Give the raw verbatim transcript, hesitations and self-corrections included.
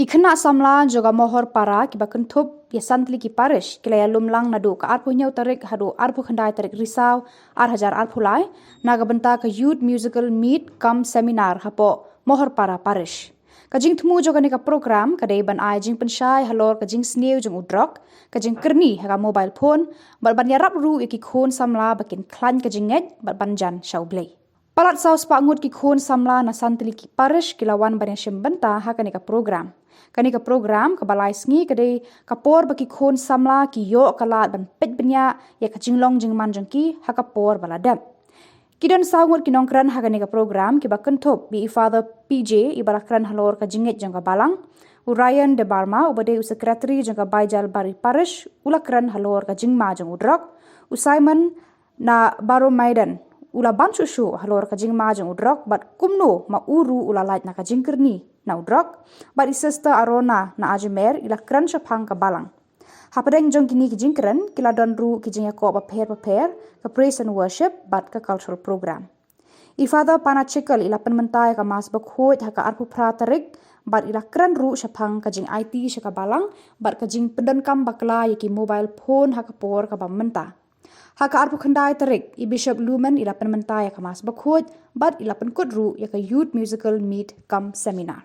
Ki khynnah samla jong ka Mohorpara kiba kynthup ïa san tylli ki parish ki la ïalum lang naduh ka arphew hynñiew tarik haduh arphew khyndai tarik Risaw ar hajar arphew lai na ka bynta ka Youth Musical Meet cum Seminar hapoh Mohorpara Parish. Ka jingthmu jong kane ka program ka dei ban ai jingpynshai halor ka jingsniew jong u drok, ka jingkyrni ha ka mobile phone, bad ban ïarap ruh ïa ki khun samla ba kin khlaiñ ka jingngeit bad ban jan sha U Blei. Palat saw spah ngut ki khun samla na san tylli ki parish ki la wan ban ïashim bynta ha kane ka program. Kane ka program kaba lai sngi ka dei ka por ba ki khun samla ki ïoh ka lad ban peit bniah ïa ka jinglong jingman jong ki ha ka por ba la dep. Ki don saw ngut ki nongkren ha kane ka program kiba kynthup ïa i Father P J iba la kren halor ka jingngeit jong ka balang, u Ryan Debbarma uba dei u secretary jong ka Baijalbari Parish u la kren halor ka jingma jong u drok, u Simon na Barrow Maiden u la ban shuh shuh halor ka jingma jong u drok bad kumno ma u ruh u la lait na ka jingkyrni na u drok, bad i Sister Arona na Ajmer i la kren shaphang ka balang. Hapdeng jong kine ki jingkren ki la don ruh ki jingïakob bapher bapher, ka praise and worship bad ka cultural program. I Father Pana Chickle i la pynmynta ïa ka Mass Bakhuid ha ka arphew phra tarik bad i la kren ruh shaphang ka jingaiti sha ka balang bad ka jingpyndonkam bakla ïa ki mobile phone ha ka por kaba mynta. Ha ka arphew khyndai tarik i Bishop Lumen i la pynmynta ïa ka Mass Bakhuid bad i la pynkut ruh ïa ka Youth Musical Meet cum Seminar.